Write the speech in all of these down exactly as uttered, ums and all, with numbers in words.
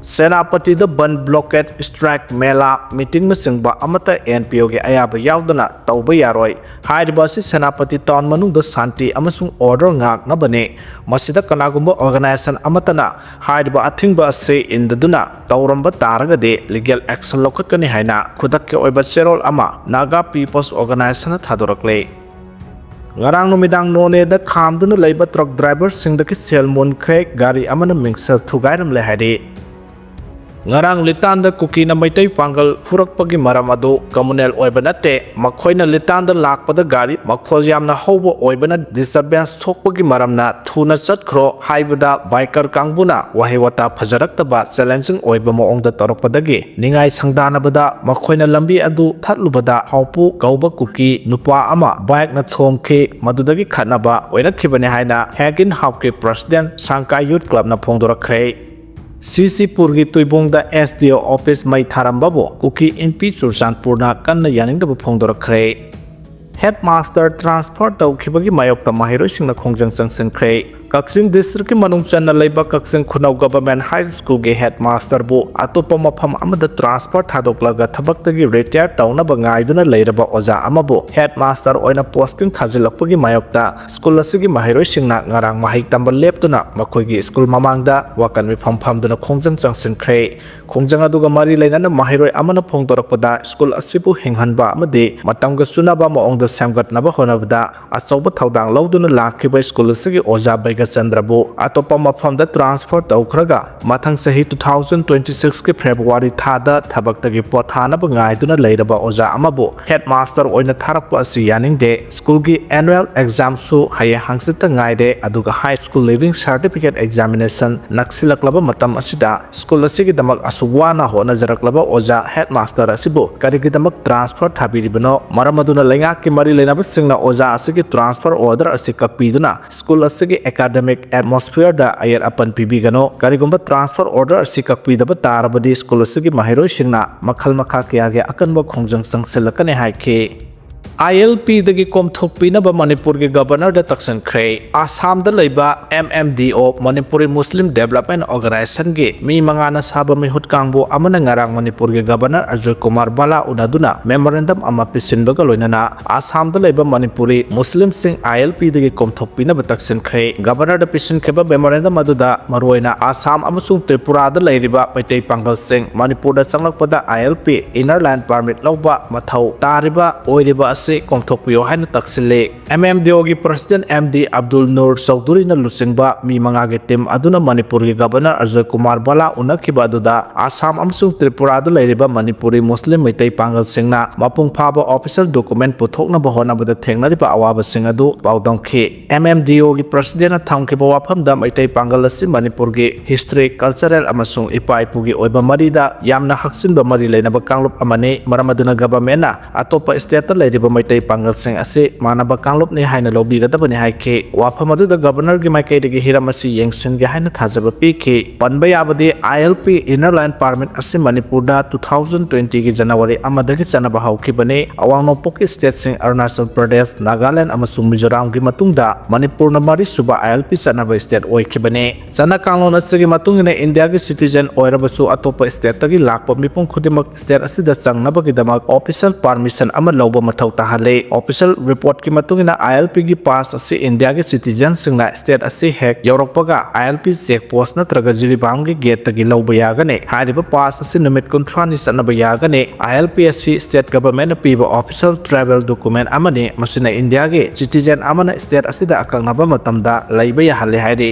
ꯁꯦꯅꯥꯄꯇꯤꯗ ꯕꯟ, blockade, strike, ꯃꯦꯂꯥ, ꯃꯤꯇꯤꯡꯅꯆꯤꯡꯕ ꯑꯃꯠꯇ N P ꯑꯣꯒꯤ ꯑꯌꯥꯕ ꯌꯥꯎꯗꯅ ꯇꯧꯕ ꯌꯥꯔꯣꯏ꯫ ꯍꯥꯏꯔꯤꯕ ꯑꯁꯤ ꯁꯦꯅꯥꯄꯇꯤ ꯇꯥꯎꯟ ꯃꯅꯨꯡꯗ ꯁꯥꯟꯇꯤ ꯑꯃꯁꯨꯡ ꯑꯣꯔꯗꯔ ꯉꯥꯛꯅꯕꯅꯤ꯫ ꯃꯁꯤꯗ ꯀꯅꯥꯒꯨꯝꯕ ꯑꯣꯔꯒꯅꯥꯏꯖꯦꯁꯟ ꯑꯃꯠꯇꯅ ꯍꯥꯏꯔꯤꯕ ꯑꯊꯤꯡꯕ ꯑꯁꯤ ꯏꯟꯗꯗꯨꯅ ꯇꯧꯔꯝꯕ ꯇꯥꯔꯒꯗꯤ ꯂꯤꯒꯦꯜ ꯑꯦꯛꯁꯟ ꯂꯧꯈꯠꯀꯅꯤ ꯍꯥꯏꯅ ꯈꯨꯗꯛꯀꯤ ꯑꯣꯏꯕ ꯆꯦꯔꯣꯜ ꯑꯃ ꯅꯥꯒꯥ ꯄꯤꯄꯜꯁ ꯑꯣꯔꯒꯅꯥꯏꯖꯦꯁꯟꯅ ꯊꯥꯗꯣꯔꯛꯂꯦ꯫ ꯉꯔꯥꯡ ꯅꯨꯃꯤꯗꯥꯡ ꯅꯣꯅꯦꯗ ꯈꯥꯝꯗꯨꯅ ꯂꯩꯕ ꯇ꯭ꯔꯛ ꯗ꯭ꯔꯥꯏꯚꯔꯁꯤꯡꯗꯒꯤ ꯁꯦꯜ ꯃꯨꯟꯈ꯭ꯔꯦ, ꯒꯥꯔꯤ ꯑꯃꯅ ꯃꯤꯡꯁꯦꯜ ꯊꯨꯒꯥꯏꯔꯝꯂꯦ ꯍꯥꯏꯔꯤ꯫ ꯉꯔꯥꯡ ꯂꯤꯇꯥꯟꯗ ꯀꯨꯀꯤꯅ ꯃꯩꯇꯩ ꯄꯥꯡꯒꯜ ꯐꯨꯔꯛꯄꯒꯤ ꯃꯔꯝ ꯑꯗꯨ ꯀꯃꯨꯅꯦꯜ ꯑꯣꯏꯕ ꯅꯠꯇꯦ꯫ ꯃꯈꯣꯏꯅ ꯂꯤꯇꯥꯟꯗ ꯂꯥꯛꯄꯗ ꯒꯥꯔꯤ ꯃꯈꯣꯜ ꯌꯥꯝꯅ ꯍꯧꯕ ꯑꯣꯏꯕꯅ disturbance ꯊꯣꯛꯄꯒꯤ ꯃꯔꯝꯅ ꯊꯨꯅ ꯆꯠꯈ꯭ꯔꯣ ꯍꯥꯏꯕꯗ ꯕꯥꯏꯀꯔ ꯀꯥꯡꯕꯨꯅ ꯋꯥꯍꯩ ꯋꯥꯇꯥ ꯐꯖꯔꯛꯇꯕ, challenging ꯑꯣꯏꯕ ꯃꯑꯣꯡꯗ ꯇꯧꯔꯛꯄꯗꯒꯤ ꯅꯤꯡꯉꯥꯏ ꯁꯪꯗꯥꯅꯕꯗ ꯃꯈꯣꯏꯅ ꯂꯝꯕꯤ ꯑꯗꯨ ꯊꯠꯂꯨꯕꯗ ꯍꯥꯎꯄꯨ ꯀꯧꯕ ꯀꯨꯀꯤ ꯅꯨꯄꯥ ꯑꯃ ꯕꯥꯏꯛꯅ ꯊꯣꯝꯈꯤ꯫ ꯃꯗꯨꯗꯒꯤ ꯈꯠꯅꯕ ꯑꯣꯏꯔꯛꯈꯤꯕꯅꯤ ꯍꯥꯏꯅ ꯍꯦꯒꯤꯟ ꯍꯥꯎꯀꯤ ꯄ꯭ꯔꯁꯤꯗꯦꯟ ꯁꯥꯡꯀꯥꯏ ꯌꯨꯠ ꯀ꯭ꯂꯕꯅ ꯐꯣꯡꯗꯣꯔꯛꯈ꯭ꯔꯦ꯫ ꯁꯤ ꯁꯤ ꯄꯨꯔꯒꯤ ꯇꯨꯏꯕꯣꯡꯗ ꯑꯦꯁ ꯗꯤ ꯑꯣ ꯑꯣꯐꯤꯁ ꯃꯩ ꯊꯥꯔꯝꯕꯕꯨ ꯀꯨꯀꯤ ꯏꯟꯄꯤ ꯆꯨꯔꯆꯥꯟꯄꯨꯔꯅ ꯀꯟꯅ ꯌꯥꯅꯤꯡꯗꯕ ꯐꯣꯡꯗꯣꯔꯛꯈ꯭ꯔꯦ꯫ ꯍꯦꯗ ꯃꯥꯁꯇꯔ ꯇ꯭ꯔꯥꯟꯁꯐꯔ ꯇꯧꯈꯤꯕꯒꯤ ꯃꯥꯌꯣꯛꯇ ꯃꯍꯩꯔꯣꯏꯁꯤꯡꯅ ꯈꯣꯡꯖꯪ ꯆꯪꯁꯤꯟꯈ꯭ꯔꯦ꯫ ꯀꯛꯆꯤꯡ ꯗꯤꯁꯇ꯭ꯔꯤꯛꯀꯤ ꯃꯅꯨꯡ ꯆꯟꯅ ꯂꯩꯕ ꯀꯛꯆꯤꯡ ꯈꯨꯅꯧ ꯒꯚꯔꯟꯃꯦꯟꯠ ꯍꯥꯏ ꯁ꯭ꯀꯨꯜꯒꯤ ꯍꯦꯗ ꯃꯥꯁꯇꯔꯕꯨ ꯑꯇꯣꯞꯄ ꯃꯐꯝ ꯑꯃꯗ ꯇ꯭ꯔꯥꯟꯁꯐꯔ ꯊꯥꯗꯣꯛꯂꯒ ꯊꯕꯛꯇꯒꯤ ꯔꯤꯇꯥꯌꯔ ꯇꯧꯅꯕ ꯉꯥꯏꯗꯨꯅ ꯂꯩꯔꯕ ꯑꯣꯖꯥ ꯑꯃꯕꯨ ꯍꯦꯗ ꯃꯥꯁꯇꯔ ꯑꯣꯏꯅ ꯄꯣꯁꯇꯤꯡ ꯊꯥꯖꯤꯜꯂꯛꯄꯒꯤ ꯃꯥꯌꯣꯛꯇ ꯁ꯭ꯀꯨꯜ ꯑꯁꯤꯒꯤ ꯃꯍꯩꯔꯣꯏꯁꯤꯡꯅ ꯉꯔꯥꯡ ꯃꯍꯩ ꯇꯝꯕ ꯂꯦꯞꯇꯨꯅ ꯃꯈꯣꯏꯒꯤ ꯁ꯭ꯀꯨꯜ ꯃꯃꯥꯡꯗ ꯋꯥꯀꯟ ꯃꯤꯐꯝ ꯐꯝꯗꯨꯅ ꯈꯣꯡꯖꯪ ꯆꯪꯁꯤꯟꯈ꯭ꯔꯦ꯫ ꯈꯣꯡꯖꯪ ꯑꯗꯨꯒ ꯃꯔꯤ ꯂꯩꯅꯅ ꯃꯍꯩꯔꯣꯏ ꯑꯃꯅ ꯐꯣꯡꯗꯣꯔꯛꯄꯗ, ꯁ꯭ꯀꯨꯜ ꯑꯁꯤꯕꯨ ꯍꯤꯡꯍꯟꯕ ꯑꯃꯗꯤ ꯃꯇꯝꯒ ꯆꯨꯅꯕ ꯃꯑꯣꯡꯗ ꯁꯦꯝꯒꯠꯅꯕ ꯍꯣꯠꯅꯕꯗ ꯑꯆꯧꯕ ꯊꯧꯗꯥꯡ ꯂꯧꯗꯨꯅ ꯂꯥꯛꯈꯤꯕ ꯁ꯭ꯀꯨꯜ ꯑꯁꯤꯒꯤ ꯑꯣꯖꯥ ꯕꯩꯒꯆꯟꯗ꯭ꯔꯕꯨ ꯑꯇꯣꯞꯄ ꯃꯐꯝꯗ ꯇ꯭ꯔꯥꯟꯁꯐꯔ ꯇꯧꯈ꯭ꯔꯒ, ꯃꯊꯪ ꯆꯍꯤ two thousand twenty six ꯀꯤ ꯐꯦꯕ꯭ꯔꯨꯋꯥꯔꯤ ꯊꯥꯗ ꯊꯕꯛꯇꯒꯤ ꯄꯣꯊꯥꯅꯕ ꯉꯥꯏꯗꯨꯅ ꯂꯩꯔꯕ ꯑꯣꯖꯥ ꯑꯃꯕꯨ ꯍꯦꯗ ꯃꯥꯁꯇꯔ ꯑꯣꯏꯅ ꯊꯥꯔꯛꯄ ꯑꯁꯤ ꯌꯥꯅꯤꯡꯗꯦ꯫ ꯁ꯭ꯀꯨꯜꯒꯤ annual examꯁꯨ ꯍꯌꯦꯡ ꯍꯪꯆꯤꯠꯇ ꯉꯥꯏꯔꯦ, ꯑꯗꯨꯒ high school leaving certificate examination ꯅꯛꯁꯤꯜꯂꯛꯂꯕ ꯃꯇꯝ ꯑꯁꯤꯗ ꯁ꯭ꯀꯨꯜ ꯑꯁꯤꯒꯤꯗꯃꯛ ꯑꯁꯨꯛ ꯋꯥꯅ ꯍꯣꯠꯅꯖꯔꯛꯂꯕ ꯑꯣꯖꯥ ꯍꯦꯗ ꯃꯥꯁꯇꯔ ꯑꯁꯤꯕꯨ ꯀꯔꯤꯒꯤꯗꯃꯛ ꯇ꯭ꯔꯥꯟꯁꯐꯔ ꯊꯥꯕꯤꯔꯤꯕꯅꯣ? ꯃꯔꯝ ꯑꯗꯨꯅ ꯂꯩꯉꯥꯛꯀꯤ ꯃꯔꯤ ꯂꯩꯅꯕꯁꯤꯡꯅ ꯑꯣꯖꯥ ꯑꯁꯤꯒꯤ ꯇ꯭ꯔꯥꯟꯁꯐꯔ ꯑꯣꯔꯗꯔ ꯑꯁꯤ ꯀꯛꯄꯤꯗꯨꯅ ꯁ꯭ꯀꯨꯜ ꯑꯁꯤꯒꯤ academic atmosphereꯗ ꯑꯌꯦꯠ ꯑꯄꯟ ꯄꯤꯕꯤꯒꯅꯨ꯫ ꯀꯔꯤꯒꯨꯝꯕ ꯇ꯭ꯔꯥꯟꯁꯐꯔ ꯑꯣꯔꯗꯔ ꯑꯁꯤ ꯀꯛꯄꯤꯗꯕ ꯇꯥꯔꯕꯗꯤ ꯁ꯭ꯀꯨꯜ ꯑꯁꯤꯒꯤ ꯃꯍꯩꯔꯣꯏꯁꯤꯡꯅ ꯃꯈꯜ ꯃꯈꯥ ꯀꯌꯥꯒꯤ ꯑꯀꯟꯕ ꯈꯣꯡꯖꯪ ꯆꯪꯁꯤꯜꯂꯛꯀꯅꯤ ꯍꯥꯏꯈꯤ꯫ ꯑꯥꯏ ꯑꯦꯜ ꯄꯤꯗꯒꯤ ꯀꯣꯝꯊꯣꯛꯄꯤꯅꯕ ꯃꯅꯤꯄꯨꯔꯒꯤ ꯒꯕꯔꯅꯔꯗ ꯇꯛꯁꯤꯟꯈ꯭ꯔꯦ꯫ ꯑꯁꯥꯝꯗ ꯂꯩꯕ ꯑꯦꯝ ꯑꯦꯝ ꯗꯤ ꯑꯣ, ꯃꯅꯤꯄꯨꯔꯤ ꯃꯨꯁꯂꯤꯝ ꯗꯦꯕꯂꯞꯃꯦꯟ ꯑꯣꯔꯒꯅꯥꯏꯖꯦꯁꯟꯒꯤ ꯃꯤ ꯃꯉꯥꯅ ꯁꯥꯕ ꯃꯤꯍꯨꯠ ꯀꯥꯡꯕꯨ ꯑꯃꯅ ꯉꯔꯥꯡ ꯃꯅꯤꯄꯨꯔꯒꯤ ꯒꯕꯔꯅꯔ ꯑꯖꯣꯏ ꯀꯨꯃꯥꯔ ꯕꯥꯂꯥ ꯎꯅꯗꯨꯅ ꯃꯦꯃꯣꯔꯦꯟꯗꯝ ꯑꯃ ꯄꯤꯁꯤꯟꯕꯒ ꯂꯣꯏꯅꯅ ꯑꯁꯥꯝꯗ ꯂꯩꯕ ꯃꯅꯤꯄꯨꯔꯤ ꯃꯨꯁꯂꯤꯝꯁꯤꯡ ꯑꯥꯏ ꯑꯦꯜ ꯄꯤꯗꯒꯤ ꯀꯣꯝꯊꯣꯛꯄꯤꯅꯕ ꯇꯛꯁꯤꯟꯈ꯭ꯔꯦ꯫ ꯒꯕꯔꯅꯔꯗ ꯄꯤꯁꯤꯟꯈꯤꯕ ꯃꯦꯃꯣꯔꯦꯟꯗꯝ ꯑꯗꯨꯗ ꯃꯔꯨꯑꯣꯏꯅ ꯑꯁꯥꯝ ꯑꯃꯁꯨꯡ ꯇ꯭ꯔꯤꯄꯨꯔꯥꯗ ꯂꯩꯔꯤꯕ ꯃꯩꯇꯩ ꯄꯥꯡꯒꯜꯁꯤꯡ ꯃꯅꯤꯄꯨꯔꯗ ꯆꯪꯂꯛꯄꯗ I L P inner line permit ꯂꯧꯕ ꯃꯊꯧ ꯇꯥꯔꯤꯕ ꯑꯣꯏꯔꯤꯕ ꯑꯁꯤ ꯀꯣꯝꯊꯣꯛꯄꯤꯌꯨ ꯍꯥꯏꯅ ꯇꯛꯁꯤꯜꯂꯤ꯫ ꯑꯦꯝ ꯑꯦꯝ ꯗꯤ ꯑꯣꯒꯤ president M D Abdul Nur ꯆꯧꯙꯨꯔꯤꯅ ꯂꯨꯆꯤꯡꯕ ꯃꯤ ꯃꯉꯥꯒꯤ ꯇꯤꯝ ꯑꯗꯨꯅ ꯃꯅꯤꯄꯨꯔꯒꯤ ꯒꯕꯔꯅꯔ ꯑꯖꯣꯏ ꯀꯨꯃꯥꯔ ꯕꯥꯂꯥ ꯎꯅꯈꯤꯕ ꯑꯗꯨꯗ ꯑꯁꯥꯝ ꯑꯃꯁꯨꯡ ꯇ꯭ꯔꯤꯄꯨꯔꯥꯗ ꯂꯩꯔꯤꯕ ꯃꯅꯤꯄꯨꯔꯤ ꯃꯨꯁꯂꯤꯝ ꯃꯩꯇꯩ ꯄꯥꯡꯒꯜꯁꯤꯡꯅ ꯃꯄꯨꯡ ꯐꯥꯕ ꯑꯣꯐꯤꯁꯤꯌꯦꯜ ꯗꯣꯀꯨꯃꯦꯟ ꯄꯨꯊꯣꯛꯅꯕ ꯍꯣꯠꯅꯕꯗ ꯊꯦꯡꯅꯔꯤꯕ ꯑꯋꯥꯕꯁꯤꯡ ꯑꯗꯨ ꯄꯥꯎꯗꯝꯈꯤ꯫ ꯑꯦꯝ ꯑꯦꯝ ꯗꯤ ꯑꯣꯒꯤ ꯄ꯭ꯔꯁꯤꯗꯦꯟꯅ ꯊꯝꯈꯤꯕ ꯋꯥꯐꯝꯗ ꯃꯩꯇꯩ ꯄꯥꯡꯒꯜ ꯑꯁꯤ ꯃꯅꯤꯄꯨꯔꯒꯤ ꯍꯤꯁꯇ꯭ꯔꯤ, ꯀꯜꯆꯔꯦꯜ ꯑꯃꯁꯨꯡ ꯏꯄꯥ ꯏꯄꯨꯒꯤ ꯑꯣꯏꯕ ꯃꯔꯤꯗ ꯌꯥꯝꯅ ꯍꯛꯆꯤꯟꯕ ꯃꯔꯤ ꯂꯩꯅꯕ ꯀꯥꯡꯂꯨꯞ ꯑꯃꯅꯤ꯫ ꯃꯔꯝ ꯑꯗꯨꯅ ꯒꯚꯔꯟꯃꯦꯟꯠꯅ ꯑꯇꯣꯞꯄ ꯁ꯭ꯇꯦꯠꯇ ꯂꯩꯔꯤꯕ ꯃꯩꯇꯩ ꯄꯥꯡꯒꯜꯁꯤꯡ ꯑꯁꯤ ꯃꯥꯟꯅꯕ ꯀꯥꯡꯂꯨꯞꯅꯤ ꯍꯥꯏꯅ ꯂꯧꯕꯤꯒꯗꯕꯅꯤ ꯍꯥꯏꯈꯤ꯫ ꯋꯥꯐꯝ ꯑꯗꯨꯗ ꯒꯚꯔꯅꯔꯒꯤ ꯃꯥꯏꯀꯩꯗꯒꯤ ꯍꯤꯔꯝ ꯑꯁꯤ ꯌꯦꯡꯁꯤꯟꯒꯦ ꯍꯥꯏꯅ ꯊꯥꯖꯕ ꯄꯤꯈꯤ꯫ ꯄꯟꯕ ꯌꯥꯕꯗꯤ, I L P inner line permit ꯑꯁꯤ ꯃꯅꯤꯄꯨꯔꯗ two thousand twenty ꯒꯤ ꯖꯅꯋꯥꯔꯤ ꯑꯃꯗꯒꯤ ꯆꯠꯅꯕ ꯍꯧꯈꯤꯕꯅꯤ꯫ ꯑꯋꯥꯡ ꯅꯣꯡꯄꯣꯛꯀꯤ ꯁ꯭ꯇꯦꯠꯁꯤꯡ ꯑꯔꯨꯅꯥꯆꯜ ꯄ꯭ꯔꯗꯦꯁ, ꯅꯥꯒꯥꯂꯦꯟꯗ ꯑꯃꯁꯨꯡ ꯃꯤꯖꯣꯔꯥꯝꯒꯤ ꯃꯇꯨꯡꯗ ꯃꯅꯤꯄꯨꯔꯅ ꯃꯔꯤꯁꯨꯕ ꯑꯥꯏ ꯑꯦꯜ ꯄꯤ ꯆꯠꯅꯕ ꯁ꯭ꯇꯦꯠ ꯑꯣꯏꯈꯤꯕꯅꯤ꯫ ꯆꯠꯅ ꯀꯥꯡꯂꯣꯟ ꯑꯁꯤꯒꯤ ꯃꯇꯨꯡ ꯏꯟꯅ ꯏꯟꯗꯤꯌꯥꯒꯤ ꯁꯤꯇꯤꯖꯦꯟ ꯑꯣꯏꯔꯕꯁꯨ ꯑꯇꯣꯞꯄ ꯁ꯭ꯇꯦꯠꯇꯒꯤ ꯂꯥꯛꯄ ꯃꯤꯄꯨꯝ ꯈꯨꯗꯤꯡꯃꯛ ꯁ꯭ꯇꯦꯠ ꯑꯁꯤꯗ ꯆꯪꯅꯕꯒꯤꯗꯃꯛ ꯑꯣꯐꯤꯁꯤꯌꯦꯜ ꯄꯥꯔꯃꯤꯁꯟ ꯑꯃ ꯂꯧꯕ ꯃꯊꯧ ꯇꯥꯍꯜꯂꯤ꯫ ꯑꯣꯐꯤꯁꯤꯌꯦꯜ ꯔꯤꯄꯣꯔꯠꯀꯤ ꯃꯇꯨꯡ ꯏꯟꯅ, ꯑꯥꯏ ꯑꯦꯜ ꯄꯤꯒꯤ ꯄꯥꯁ ꯑꯁꯤ ꯏꯟꯗꯤꯌꯥꯒꯤ ꯁꯤꯇꯤꯖꯦꯟꯁꯤꯡꯅ ꯁ꯭ꯇꯦꯠ ꯑꯁꯤ ꯍꯦꯛ ꯌꯧꯔꯛꯄꯒ ꯑꯥꯏ ꯑꯦꯜ ꯄꯤ ꯆꯦꯛ ꯄꯣꯁ ꯅꯠꯇ꯭ꯔꯒ ꯖꯤꯔꯤꯕꯥꯝꯒꯤ ꯒꯦꯠꯇꯒꯤ ꯂꯧꯕ ꯌꯥꯒꯅꯤ꯫ ꯍꯥꯏꯔꯤꯕ ꯄꯥꯁ ꯑꯁꯤ ꯅꯨꯃꯤꯠ ꯀꯨꯟꯊ꯭ꯔꯥꯅꯤ ꯆꯠꯅꯕ ꯌꯥꯒꯅꯤ꯫ ꯑꯥꯏ ꯑꯦꯜ ꯄꯤ ꯑꯁꯤ ꯁ꯭ꯇꯦꯠ ꯒꯚꯔꯟꯃꯦꯟꯠꯅ ꯄꯤꯕ ꯑꯣꯐꯤꯁꯤꯌꯦꯜ ꯇ꯭ꯔꯥꯚꯦꯜ ꯗꯣꯀꯨꯃꯦꯟꯠ ꯑꯃꯅꯤ꯫ ꯃꯁꯤꯅ ꯏꯟꯗꯤꯌꯥꯒꯤ ꯁꯤꯇꯤꯖꯦꯟ ꯑꯃꯅ ꯁ꯭ꯇꯦꯠ ꯑꯁꯤꯗ ꯑꯀꯛꯅꯕ ꯃꯇꯝꯗ ꯂꯩꯕ ꯌꯥꯍꯜꯂꯤ ꯍꯥꯏꯔꯤ꯫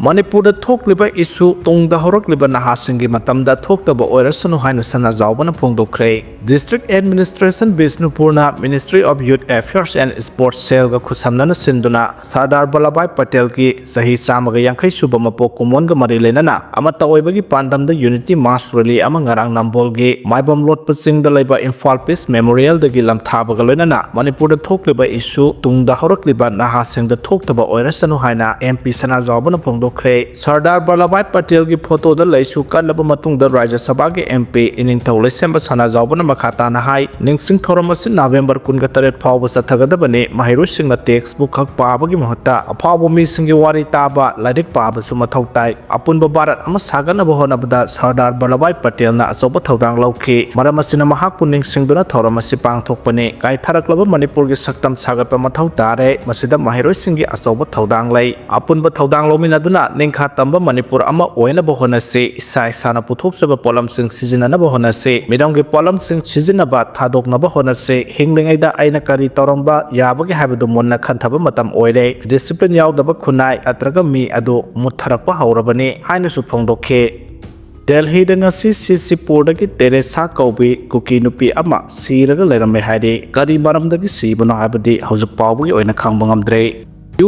ꯃꯅꯤꯄꯨꯔꯗ ꯊꯣꯛꯂꯤꯕ ꯏꯁꯨ ꯇꯨꯡꯗ ꯍꯧꯔꯛꯂꯤꯕ ꯅꯍꯥꯁꯤꯡꯒꯤ ꯃꯇꯝꯗ ꯊꯣꯛꯇꯕ ꯑꯣꯏꯔꯁꯅꯨ ꯍꯥꯏꯅ ꯁꯅꯥꯖꯥꯎꯕꯅ ꯐꯣꯡꯗꯣꯛꯈ꯭ꯔꯦ꯫ ꯗꯤꯁꯇ꯭ꯔꯤꯛ ꯑꯦꯗꯃꯤꯅꯤꯁꯇ꯭ꯔꯦꯁꯟ ꯕꯤꯁꯅꯨꯄꯨꯔꯅ Ministry of Youth Affairs and Sports ꯁꯦꯜꯒ ꯈꯨꯠꯁꯝꯅꯅ ꯁꯤꯟꯗꯨꯅ ꯁꯔꯗꯥꯔ ꯚꯜꯂꯚꯚꯥꯏ ꯄꯇꯦꯜꯒꯤ ꯆꯍꯤ ꯆꯥꯝꯃꯒ ꯌꯥꯡꯈꯩ ꯁꯨꯕ ꯃꯄꯣꯛ ꯀꯨꯝꯑꯣꯟꯒ ꯃꯔꯤ ꯂꯩꯅꯅ ꯑꯃꯠꯇ ꯑꯣꯏꯕꯒꯤ ꯄꯥꯟꯗꯝꯗ ꯌꯨꯅꯤꯇꯤ ꯃꯥꯔꯆ ꯔꯦꯂꯤ ꯑꯃ ꯉꯔꯥꯡ ꯅꯝꯕꯣꯜꯒꯤ ꯃꯥꯏꯕꯝ ꯂꯣꯠꯄ ꯆꯤꯡꯗ ꯂꯩꯕ ꯏꯝꯐꯥꯜ ꯄꯤꯁ ꯃꯦꯃꯣꯔꯤꯌꯦꯜꯗꯒꯤ ꯂꯝꯊꯥꯕꯒ ꯂꯣꯏꯅꯅ ꯃꯅꯤꯄꯨꯔꯗ ꯊꯣꯛꯂꯤꯕ ꯏꯁꯨ ꯇꯨꯡꯗ ꯍꯧꯔꯛꯂꯤꯕ ꯅꯍꯥꯁꯤꯡꯗ ꯊꯣꯛꯇꯕ ꯑꯣꯏꯔꯁꯅꯨ ꯍꯥꯏꯅ ꯑꯦꯝ ꯄꯤ ꯁꯅꯥꯖꯥꯎꯕꯅ ꯐꯣꯡꯗꯣꯛꯈꯤ꯫ ꯈ꯭ꯔꯦ꯫ ꯁꯔꯗꯥꯔ ꯕꯜꯂꯚꯚꯥꯏ ꯄꯇꯦꯜꯒꯤ ꯐꯣꯇꯣꯗ ꯂꯩꯁꯨ ꯀꯠꯂꯕ ꯃꯇꯨꯡꯗ ꯔꯥꯖ꯭ꯌ ꯁꯚꯥꯒꯤ M P ꯏꯅꯤꯡꯊꯧ ꯂꯩꯁꯦꯝꯕ ꯁꯅꯥꯖꯥꯎꯕꯅ ꯃꯈꯥ ꯇꯥꯅ ꯍꯥꯏ, ꯅꯤꯡꯁꯤꯡ ꯊꯧꯔꯝ ꯑꯁꯤ ꯅꯕꯦꯝꯕꯔ ꯀꯨꯟꯒ ꯇꯔꯦꯠ ꯐꯥꯎꯕ ꯆꯠꯊꯒꯗꯕꯅꯤ꯫ ꯃꯍꯩꯔꯣꯏꯁꯤꯡꯅ text book ꯈꯛ ꯄꯥꯕꯒꯤ ꯃꯍꯨꯠꯇ ꯑꯐꯥꯎꯕ ꯃꯤꯁꯤꯡꯒꯤ ꯋꯥꯔꯤ ꯇꯥꯕ, ꯂꯥꯏꯔꯤꯛ ꯄꯥꯕꯁꯨ ꯃꯊꯧ ꯇꯥꯏ꯫ ꯑꯄꯨꯟꯕ ꯚꯥꯔꯠ ꯑꯃ ꯁꯥꯒꯠꯅꯕ ꯍꯣꯠꯅꯕꯗ ꯁꯔꯗꯥꯔ ꯕꯜꯂꯚꯚꯥꯏ ꯄꯇꯦꯜꯅ ꯑꯆꯧꯕ ꯊꯧꯗꯥꯡ ꯂꯧꯈꯤ꯫ ꯃꯔꯝ ꯑꯁꯤꯅ ꯃꯍꯥꯛꯄꯨ ꯅꯤꯡꯁꯤꯡꯗꯨꯅ ꯊꯧꯔꯝ ꯑꯁꯤ ꯄꯥꯡꯊꯣꯛꯄꯅꯤ꯫ ꯀꯥꯏꯊꯔꯛꯂꯕ ꯃꯅꯤꯄꯨꯔꯒꯤ ꯁꯛꯇꯝ ꯁꯥꯒꯠꯄ ꯃꯊꯧ ꯇꯥꯔꯦ꯫ ꯃꯁꯤꯗ ꯃꯍꯩꯔꯣꯏꯁꯤꯡꯒꯤ ꯑꯆꯧꯕ ꯊꯧꯗꯥꯡ ꯂꯩ꯫ ꯑꯄꯨꯟꯕ ꯊꯧꯗꯥꯡ ꯂꯧꯃꯤꯟꯅꯗꯨꯅ ꯅꯤꯡꯈꯥ ꯇꯝꯕ ꯃꯅꯤꯄꯨꯔ ꯑꯃ ꯑꯣꯏꯅꯕ ꯍꯣꯠꯅꯁꯤ꯫ ꯏꯁꯥ ꯏꯁꯥꯅ ꯄꯨꯊꯣꯛꯆꯕ ꯄꯣꯠꯂꯝꯁꯤꯡ ꯁꯤꯖꯤꯟꯅꯅꯕ ꯍꯣꯠꯅꯁꯤ꯫ ꯃꯤꯔꯝꯒꯤ ꯄꯣꯠꯂꯝꯁꯤꯡ ꯁꯤꯖꯤꯟꯅꯕ ꯊꯥꯗꯣꯛꯅꯕ ꯍꯣꯠꯅꯁꯤ꯫ ꯍꯤꯡꯂꯤꯉꯩꯗ ꯑꯩꯅ ꯀꯔꯤ ꯇꯧꯔꯝꯕ ꯌꯥꯕꯒꯦ ꯍꯥꯏꯕꯗꯨ ꯃꯨꯟꯅ ꯈꯟꯊꯕ ꯃꯇꯝ ꯑꯣꯏꯔꯦ꯫ Discipline ꯌꯥꯎꯗꯕ ꯈꯨꯟꯅꯥꯏ ꯅꯠꯇ꯭ꯔꯒ ꯃꯤ ꯑꯗꯨ ꯃꯨꯠꯊꯔꯛꯄ ꯍꯧꯔꯕꯅꯤ ꯍꯥꯏꯅꯁꯨ ꯐꯣꯡꯗꯣꯛꯈꯤ꯫ ꯗꯦꯜꯍꯤꯗ ꯉꯁꯤ ꯁꯤꯁꯤꯄꯨꯔꯗꯒꯤ ꯇꯦꯔꯦꯁꯥ ꯀꯧꯕꯤ ꯀꯨꯀꯤ ꯅꯨꯄꯤ ꯑꯃ ꯁꯤꯔꯒ ꯂꯩꯔꯝꯃꯦ ꯍꯥꯏꯔꯤ꯫ ꯀꯔꯤ ꯃꯔꯝꯗꯒꯤ ꯁꯤꯕꯅꯣ ꯍꯥꯏꯕꯗꯤ ꯍꯧꯖꯤꯛ ꯐꯥꯎꯕꯒꯤ ꯑꯣꯏꯅ ꯈꯪꯕ ꯉꯝꯗ꯭ꯔꯦ꯫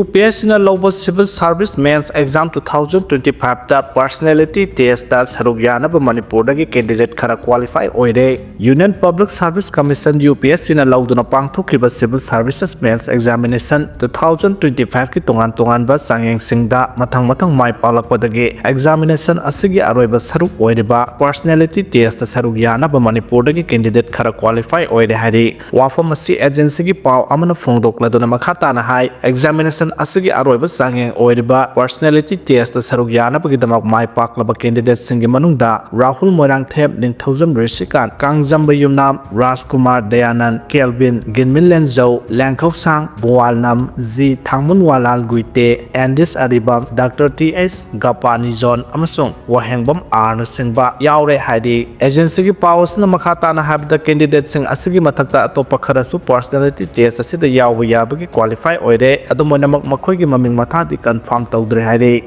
UPSCꯅ ꯂꯧꯕ Civil Service Mains Exam two thousand twenty fiveꯇ personality testꯇ ꯁꯔꯨꯛ ꯌꯥꯅꯕ ꯃꯅꯤꯄꯨꯔꯗꯒꯤ candidate ꯈꯔ qualify ꯑꯣꯏꯔꯦ꯫ Union Public Service Commission, UPSCꯅ ꯂꯧꯗꯨꯅ ꯄꯥꯡꯊꯣꯛꯈꯤꯕ Civil Services Mains Examination two thousand twenty fiveꯀꯤ ꯇꯣꯉꯥꯟ ꯇꯣꯉꯥꯟꯕ ꯆꯥꯡꯌꯦꯡꯁꯤꯡꯗ ꯃꯊꯪ ꯃꯊꯪ ꯃꯥꯏ ꯄꯥꯛꯂꯛꯄꯗꯒꯤ examination ꯑꯁꯤꯒꯤ ꯑꯔꯣꯏꯕ ꯁꯔꯨꯛ ꯑꯣꯏꯔꯤꯕ personality testꯇ ꯁꯔꯨꯛ ꯌꯥꯅꯕ ꯃꯅꯤꯄꯨꯔꯗꯒꯤ candidate ꯈꯔ qualify ꯑꯣꯏꯔꯦ ꯍꯥꯏꯔꯤ꯫ ꯋꯥꯐꯝ ꯑꯁꯤ agencyꯒꯤ ꯄꯥꯎ ꯑꯃꯅ ꯐꯣꯡꯗꯣꯛꯂꯗꯨꯅ ꯃꯈꯥ ꯇꯥꯅ ꯍꯥꯏ, examination ꯑꯁꯤꯒꯤ ꯑꯔꯣꯏꯕ ꯆꯥꯡꯌꯦꯡ ꯑꯣꯏꯔꯤꯕ personality testꯇ ꯁꯔꯨꯛ ꯌꯥꯅꯕꯒꯤꯗꯃꯛ ꯃꯥꯏ ꯄꯥꯛꯂꯕ candidateꯁꯤꯡꯒꯤ ꯃꯅꯨꯡꯗ ꯔꯥꯍꯨꯜ ꯃꯣꯏꯔꯥꯡꯊꯦꯝ, ꯅꯤꯡꯊꯧꯖꯝ ꯔꯤꯁꯤꯀꯥꯟ, ꯀꯥꯡꯖꯝꯕ ꯌꯨꯝꯅꯥꯝ, ꯔꯥꯖꯀꯨꯃꯥꯔ ꯗꯌꯥꯅꯟ, ꯀꯦꯜꯕꯤꯟ, ꯒꯤꯟꯃꯤꯟ ꯂꯦꯟꯖꯧ, ꯂꯦꯡꯈꯧꯁꯥꯡ ꯕꯨꯋꯥꯜꯅꯝ, ꯖꯤ ꯊꯥꯡꯃꯨꯟꯋꯥꯂꯥꯜ ꯒꯨꯏꯇꯦ, ꯑꯦꯟꯗꯤꯁ ꯑꯔꯤꯕꯝ, ꯗꯥꯛꯇꯔ ꯇꯤ ꯑꯩꯆ ꯒꯄꯥꯅꯤꯖꯣꯟ ꯑꯃꯁꯨꯡ ꯋꯥꯍꯦꯡꯕꯝ ꯑꯥꯔꯅꯆꯤꯡꯕ ꯌꯥꯎꯔꯦ ꯍꯥꯏꯔꯤ꯫ Agencyꯒꯤ ꯄꯥꯎ ꯑꯁꯤꯅ ꯃꯈꯥ ꯇꯥꯅ ꯍꯥꯏꯕꯗ, candidateꯁꯤꯡ ꯑꯁꯤꯒꯤ ꯃꯊꯛꯇ ꯑꯇꯣꯞꯄ ꯈꯔꯁꯨ personality test ꯑꯁꯤꯗ ꯌꯥꯎꯕ ꯌꯥꯕꯒꯤ qualify ꯑꯣꯏꯔꯦ꯫ ꯑꯗꯨꯝ ꯑꯣꯏꯅꯃꯛ, ꯃꯈꯣꯏꯒꯤ ꯃꯃꯤꯡ ꯃꯊꯥꯗꯤ confirm ꯇꯧꯗ꯭ꯔꯤ ꯍꯥꯏꯔꯤ꯫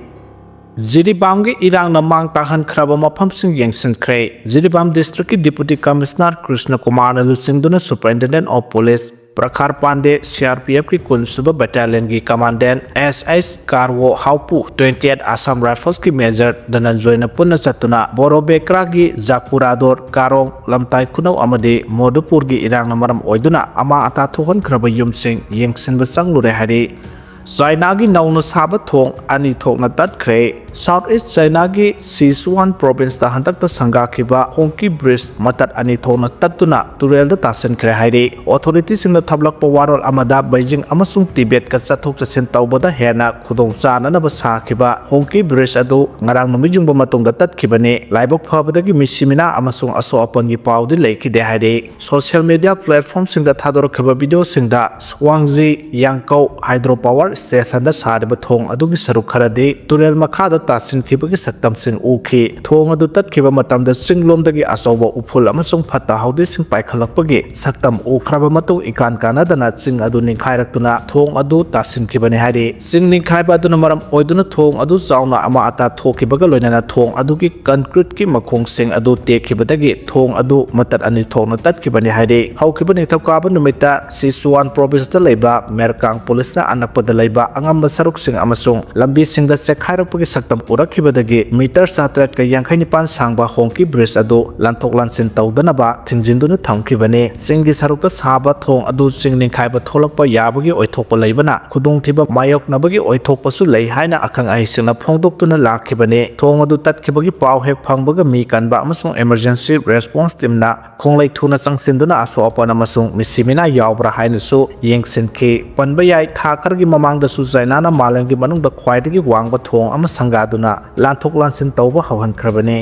ꯖꯤꯔꯤꯕꯥꯝꯒꯤ ꯏꯔꯥꯡꯅ ꯃꯥꯡ ꯇꯥꯛꯍꯟꯈ꯭ꯔꯕ ꯃꯐꯝꯁꯤꯡ ꯌꯦꯡꯁꯤꯟꯈ꯭ꯔꯦ꯫ ꯖꯤꯔꯤꯕꯥꯝ districtꯀꯤ Deputy Commissioner ꯀ꯭ꯔꯤꯁꯅ ꯀꯨꯃꯥꯔꯅ ꯂꯨꯆꯤꯡꯗꯨꯅ Superintendent of Police ꯄ꯭ꯔꯈꯥꯔ Pandey, CRPFꯀꯤ ꯀꯨꯟꯁꯨꯕ battalionꯒꯤ Commandant S H ꯀꯥꯔꯋꯣ ꯍꯥꯎꯄꯨ, twenty eight Assam Riflesꯀꯤ Major ꯙꯅꯟꯖꯣꯏꯅ ꯄꯨꯟꯅ ꯆꯠꯇꯨꯅ ꯕꯣꯔꯣꯕꯦꯀ꯭ꯔꯥꯒꯤ ꯖꯥꯀꯨꯔꯥꯗꯣꯔ, ꯀꯥꯔꯣꯡ, ꯂꯝꯇꯥꯏ ꯈꯨꯅꯧ ꯑꯃꯗꯤ ꯃꯣꯗꯨꯄꯨꯔꯒꯤ ꯏꯔꯥꯡꯅ ꯃꯔꯝ ꯑꯣꯏꯗꯨꯅ ꯑꯃꯥꯡ ꯑꯇꯥ ꯊꯣꯛꯍꯟꯈ꯭ꯔꯕ ꯌꯨꯝꯁꯤꯡ ꯌꯦꯡꯁꯤꯟꯕ ꯆꯪꯂꯨꯔꯦ ꯍꯥꯏꯔꯤ꯫ ꯆꯥꯏꯅꯥꯒꯤ ꯅꯧꯅ ꯁꯥꯕ ꯊꯣꯡ ꯑꯅꯤ ꯊꯣꯛꯅ ꯇꯠꯈ꯭ꯔꯦ꯫ ꯁꯥꯎꯠ ꯏꯁ ꯆꯥꯏꯅꯥꯒꯤ ꯁꯤꯆꯨꯋꯥꯟ ꯄ꯭ꯔꯣꯚꯤꯟꯁꯇ ꯍꯟꯗꯛꯇ ꯁꯪꯒꯥꯈꯤꯕ ꯍꯣꯡꯀꯤ ꯕ꯭ꯔꯤꯖ ꯃꯇꯠ ꯑꯅꯤ ꯊꯣꯛꯅ ꯇꯠꯇꯨꯅ ꯇꯨꯔꯦꯜꯗ ꯇꯥꯁꯤꯟꯈ꯭ꯔꯦ ꯍꯥꯏꯔꯤ꯫ ꯑꯣꯊꯣꯔꯤꯇꯤꯁꯤꯡꯅ ꯊꯝꯂꯛꯄ ꯋꯥꯔꯣꯜ ꯑꯃꯗ ꯕꯩꯖꯤꯡ ꯑꯃꯁꯨꯡ ꯇꯤꯕꯦꯠꯀ ꯆꯠꯊꯣꯛ ꯆꯠꯁꯤꯟ ꯇꯧꯕꯗ ꯍꯦꯟꯅ ꯈꯨꯗꯣꯡ ꯆꯥꯅꯅꯕ ꯁꯥꯈꯤꯕ ꯍꯣꯡꯀꯤ ꯕ꯭ꯔꯤꯖ ꯑꯗꯨ ꯉꯔꯥꯡ ꯅꯨꯃꯤꯠ ꯌꯨꯡꯕ ꯃꯇꯨꯡꯗ ꯇꯠꯈꯤꯕꯅꯤ꯫ ꯂꯥꯏꯕꯛ ꯐꯕꯗꯒꯤ ꯃꯤꯁꯤ ꯃꯤꯅꯥ ꯑꯃꯁꯨꯡ ꯑꯁꯣꯛ ꯑꯄꯟꯒꯤ ꯄꯥꯎꯗꯤ ꯂꯩꯈꯤꯗꯦ ꯍꯥꯏꯔꯤ꯫ ꯁꯣꯁꯤꯌꯦꯜ ꯃꯤꯗꯤꯌꯥ ꯄ꯭ꯂꯦꯠꯐꯣꯔꯝꯁꯤꯡꯗ ꯊꯥꯗꯣꯔꯛꯈꯤꯕ ꯚꯤꯗꯤꯑꯣꯁꯤꯡꯗ ꯁ꯭ꯋꯥꯡꯖꯤ ꯌꯥꯡꯀꯧ ꯍꯥꯏꯗ꯭ꯔꯣ ꯄꯥꯋꯔ ꯁ꯭ꯇꯦꯁꯟꯗ ꯁꯥꯔꯤꯕ ꯊꯣꯡ ꯑꯗꯨꯒꯤ ꯁꯔꯨꯛ ꯈꯔꯗꯤ ꯇꯨꯔꯦꯜ ꯃꯈꯥꯗ ꯇꯥꯁꯤꯟꯈꯤꯕꯒꯤ ꯁꯛꯇꯝꯁꯤꯡ ꯎꯈꯤ꯫ ꯊꯣꯡ ꯑꯗꯨ ꯇꯠꯈꯤꯕ ꯃꯇꯝꯗ ꯆꯤꯡꯂꯣꯝꯗꯒꯤ ꯑꯆꯧꯕ ꯎꯐꯨꯜ ꯑꯃꯁꯨꯡ ꯐꯠꯇ ꯍꯥꯎꯗꯤꯁꯤꯡ ꯄꯥꯏꯈꯠꯂꯛꯄꯒꯤ ꯁꯛꯇꯝ ꯎꯈ꯭ꯔꯕ ꯃꯇꯨꯡ ꯏꯀꯥꯟ ꯀꯥꯟꯅꯗꯅ ꯆꯤꯡ ꯑꯗꯨ ꯅꯤꯡꯈꯥꯏꯔꯛꯇꯨꯅ ꯊꯣꯡ ꯑꯗꯨ ꯇꯥꯁꯤꯟꯈꯤꯕꯅꯤ ꯍꯥꯏꯔꯤ꯫ ꯆꯤꯡ ꯅꯤꯡꯈꯥꯏꯕ ꯑꯗꯨꯅ ꯃꯔꯝ ꯑꯣꯏꯗꯨꯅ ꯊꯣꯡ ꯑꯗꯨ ꯆꯥꯎꯅ ꯑꯃꯥ ꯑꯇꯥ ꯊꯣꯛꯈꯤꯕꯒ ꯂꯣꯏꯅꯅ ꯊꯣꯡ ꯑꯗꯨꯒꯤ ꯀꯟꯀ꯭ꯔꯤꯠꯀꯤ ꯃꯈꯣꯡꯁꯤꯡ ꯑꯗꯨ ꯇꯦꯛꯈꯤꯕꯗꯒꯤ ꯊꯣꯡ ꯑꯗꯨ ꯃꯇꯠ ꯑꯅꯤ ꯊꯣꯛꯅ ꯇꯠꯈꯤꯕꯅꯤ ꯍꯥꯏꯔꯤ꯫ ꯍꯧꯈꯤꯕ ꯅꯤꯡꯊꯧꯀꯥꯕ ꯅꯨꯃꯤꯠꯇ ꯁꯤꯆꯨꯋꯥꯟ ꯄ꯭ꯔꯣꯚꯤꯟꯁꯇ ꯂꯩꯕ ꯃꯦꯔꯀꯥꯡ ꯄꯨꯂꯤꯁꯅ ꯑꯅꯛꯄꯗ ꯂꯩꯕ ꯑꯉꯝꯕ ꯁꯔꯨꯛꯁꯤꯡ ꯑꯃꯁꯨꯡ ꯂꯝꯕꯤꯁꯤꯡꯗ ꯆꯦꯛꯈꯥꯏꯔꯛꯄꯒꯤ ꯁꯛꯇꯝ ꯎꯔꯛꯈꯤꯕꯗꯒꯤ ꯃꯤꯇꯔ ꯆꯥꯇꯔꯦꯠꯀ ꯌꯥꯡꯈꯩ ꯅꯤꯄꯥꯟ ꯁꯥꯡꯕ ꯍꯣꯡꯀꯤ ꯕ꯭ꯔꯤꯖ ꯑꯗꯨ ꯂꯥꯟꯊꯣꯛ ꯂꯥꯟꯁꯤꯟ ꯇꯧꯗꯅꯕ ꯊꯤꯡꯖꯤꯟꯗꯨꯅ ꯊꯝꯈꯤꯕꯅꯤ꯫ ꯆꯤꯡꯒꯤ ꯁꯔꯨꯛꯇ ꯁꯥꯕ ꯊꯣꯡ ꯑꯗꯨ ꯆꯤꯡ ꯅꯤꯡꯈꯥꯏꯕ ꯊꯣꯛꯂꯛꯄ ꯌꯥꯕꯒꯤ ꯑꯣꯏꯊꯣꯛꯄ ꯂꯩꯕꯅ ꯈꯨꯗꯣꯡꯊꯤꯕ ꯃꯥꯌꯣꯛꯅꯕꯒꯤ ꯑꯣꯏꯊꯣꯛꯄꯁꯨ ꯂꯩ ꯍꯥꯏꯅ ꯑꯈꯪ ꯑꯍꯩꯁꯤꯡꯅ ꯐꯣꯡꯗꯣꯛꯇꯨꯅ ꯂꯥꯛꯈꯤꯕꯅꯤ꯫ ꯊꯣꯡ ꯑꯗꯨ ꯇꯠꯈꯤꯕꯒꯤ ꯄꯥꯎ ꯍꯦꯛ ꯐꯪꯕꯒ ꯃꯤ ꯀꯟꯕ ꯑꯃꯁꯨꯡ ꯏꯃꯔꯖꯦꯟꯁꯤ ꯔꯦꯁꯄꯣꯟꯁ ꯇꯤꯝꯅ ꯈꯣꯡꯂꯩ ꯊꯨꯅ ꯆꯪꯁꯤꯟꯗꯨꯅ ꯑꯁꯣꯛ ꯑꯄꯟ ꯑꯃꯁꯨꯡ ꯃꯤꯁꯤ ꯃꯤꯅꯥ ꯌꯥꯎꯕ꯭ꯔꯥ ꯍꯥꯏꯅꯁꯨ ꯌꯦꯡꯁꯤꯟꯈꯤ꯫ ꯄꯟꯕ ꯌꯥꯏ, ꯊꯥ ꯈꯔꯒꯤ ꯃꯃꯥꯡꯗꯁꯨ ꯆꯥꯏꯅꯥꯅ ꯃꯥꯂꯦꯝꯒꯤ ꯃꯅꯨꯡꯗ ꯈ꯭ꯋꯥꯏꯗꯒꯤ ꯋꯥꯡꯕ ꯊꯣꯡ ꯑꯃ ꯁꯪꯒꯥꯗꯨꯅ ꯂꯥꯟꯊꯣꯛ ꯂꯥꯟꯁꯤꯟ ꯇꯧꯕ ꯍꯧꯍꯟꯈ꯭ꯔꯕꯅꯤ꯫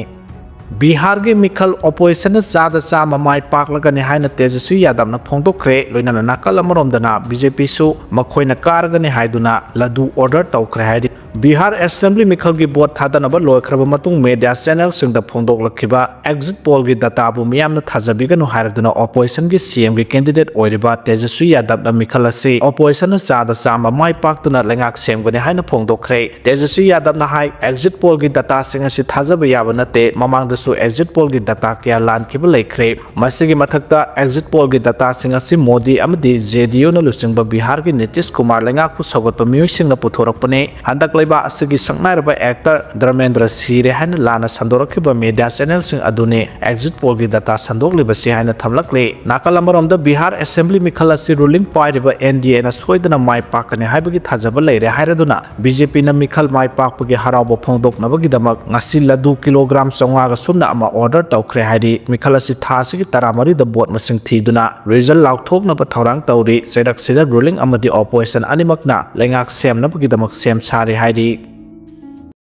ꯕꯤꯍꯥꯔꯒꯤ ꯃꯤꯈꯜ ꯑꯣꯄꯣꯖꯤꯁꯟꯅ ꯆꯥꯗ ꯆꯥꯝꯃ ꯃꯥꯏ ꯄꯥꯛꯂꯒꯅꯤ ꯍꯥꯏꯅ ꯇꯦꯖꯁ꯭ꯋꯤ ꯌꯥꯗꯕꯅ ꯐꯣꯡꯗꯣꯛꯈ꯭ꯔꯦ꯫ ꯂꯣꯏꯅꯅ ꯅꯥꯀꯜ ꯑꯃꯔꯣꯝꯗꯅ ꯕꯤ ꯖꯦ ꯄꯤꯁꯨ ꯃꯈꯣꯏꯅ ꯀꯥꯔꯒꯅꯤ ꯍꯥꯏꯗꯨꯅ ꯂꯗꯨ ꯑꯣꯔꯗꯔ ꯇꯧꯈ꯭ꯔꯦ ꯍꯥꯏꯔꯤ꯫ ꯕꯤꯍꯥꯔ ꯑꯦꯁꯦꯝꯕ꯭ꯂꯤ ꯃꯤꯈꯜꯒꯤ ꯚꯣꯠ ꯊꯥꯗꯅꯕ ꯂꯣꯏꯈ꯭ꯔꯕ ꯃꯇꯨꯡ ꯃꯦꯗꯤꯌꯥ ꯆꯦꯅꯦꯜꯁꯤꯡꯗ ꯐꯣꯡꯗꯣꯛꯂꯛꯈꯤꯕ ꯑꯦꯛꯖꯤꯠ ꯄꯣꯜꯒꯤ ꯗꯇꯥꯕꯨ ꯃꯤꯌꯥꯝꯅ ꯊꯥꯖꯕꯤꯒꯅꯨ ꯍꯥꯏꯔꯗꯨꯅ ꯑꯣꯄꯣꯖꯤꯁꯟꯒꯤ ꯁꯤ ꯑꯦꯝꯒꯤ ꯀꯦꯟꯗꯤꯗꯦꯠ ꯑꯣꯏꯔꯤꯕ ꯇꯦꯖꯁ꯭ꯋꯤ ꯌꯥꯗꯕꯅ ꯃꯤꯈꯜ ꯑꯁꯤ ꯑꯣꯄꯣꯖꯤꯁꯟꯅ ꯆꯥꯗ ꯆꯥꯝꯃ ꯃꯥꯏ ꯄꯥꯛꯇꯨꯅ ꯂꯩꯉꯥꯛ ꯁꯦꯝꯒꯅꯤ ꯍꯥꯏꯅ ꯐꯣꯡꯗꯣꯛꯈ꯭ꯔꯦ꯫ ꯇꯦꯖꯁ꯭ꯋꯤ ꯌꯥꯗꯕꯅ ꯍꯥꯏ, ꯑꯦꯛꯖꯤꯠ ꯄꯣꯜꯒꯤ ꯗꯇꯥꯁꯤꯡ ꯑꯁꯤ ꯊꯥꯖꯕ ꯌꯥꯕ ꯅꯠꯇꯦ꯫ ꯃꯃꯥꯡꯗꯁꯨ ꯑꯦꯛꯖꯤꯠ ꯄꯣꯜꯒꯤ ꯗꯇꯥ ꯀꯌꯥ ꯂꯥꯟꯈꯤꯕ ꯂꯩꯈ꯭ꯔꯦ꯫ ꯃꯁꯤꯒꯤ ꯃꯊꯛꯇ ꯑꯦꯛꯖꯤꯠ ꯄꯣꯜꯒꯤ ꯗꯇꯥꯁꯤꯡ ꯑꯁꯤ ꯃꯣꯗꯤ ꯑꯃꯗꯤ ꯖꯦ ꯗꯤ ꯌꯨꯅ ꯂꯨꯆꯤꯡꯕ ꯕꯤꯍꯥꯔꯒꯤ ꯅꯤꯇꯤꯁ ꯀꯨꯃꯥꯔ ꯂꯩꯉꯥꯛꯄꯨ ꯁꯧꯒꯠꯄ ꯃꯤꯑꯣꯏꯁꯤꯡꯅ ꯄꯨꯊꯣꯔꯛꯄꯅꯤ꯫ ꯍꯟꯗꯛ ꯂꯩꯕꯥꯛ ꯑꯁꯤꯒꯤ ꯁꯛꯅꯥꯏꯔꯕ actor ꯙꯔꯃꯦꯟꯗ꯭ꯔ ꯁꯤꯔꯦ ꯍꯥꯏꯅ ꯂꯥꯟꯅ ꯁꯟꯗꯣꯔꯛꯈꯤꯕ media channelꯁꯤꯡ ꯑꯗꯨꯅꯤ exit pollꯒꯤ data ꯁꯟꯗꯣꯛꯂꯤꯕꯁꯤ ꯍꯥꯏꯅ ꯊꯝꯂꯛꯂꯤ꯫ ꯅꯥꯀꯜ ꯑꯃꯔꯣꯝꯗ ꯕꯤꯍꯥꯔ assembly ꯃꯤꯈꯜ ꯑꯁꯤ ruling ꯄꯥꯏꯔꯤꯕ NDAꯅ ꯁꯣꯏꯗꯅ ꯃꯥꯏ ꯄꯥꯛꯀꯅꯤ ꯍꯥꯏꯕꯒꯤ ꯊꯥꯖꯕ ꯂꯩꯔꯦ ꯍꯥꯏꯔꯗꯨꯅ BJPꯅ ꯃꯤꯈꯜ ꯃꯥꯏ ꯄꯥꯛꯄꯒꯤ ꯍꯔꯥꯎꯕ ꯐꯣꯡꯗꯣꯛꯅꯕꯒꯤꯗꯃꯛ ꯉꯁꯤ ꯂꯗꯨ ꯀꯤꯂꯣꯒ꯭ꯔꯥꯝ ꯆꯥꯝꯃꯉꯥꯒ ꯁꯨꯞꯅ ꯑꯃ order ꯇꯧꯈ꯭ꯔꯦ ꯍꯥꯏꯔꯤ꯫ ꯃꯤꯈꯜ ꯑꯁꯤ ꯊꯥ ꯑꯁꯤꯒꯤ ꯇꯔꯥꯃꯔꯤꯗ vote ꯃꯁꯤꯡ ꯊꯤꯗꯨꯅ result ꯂꯥꯎꯊꯣꯛꯅꯕ ꯊꯧꯔꯥꯡ ꯇꯧꯔꯤ꯫ ꯆꯩꯔꯛꯁꯤꯗ ruling ꯑꯃꯗꯤ opposition ꯑꯅꯤꯃꯛꯅ ꯂꯩꯉꯥꯛ ꯁꯦꯝꯅꯕꯒꯤꯗꯃꯛ ꯁꯦꯝ ꯁꯥꯔꯤ ꯍꯥꯏꯔꯤ꯫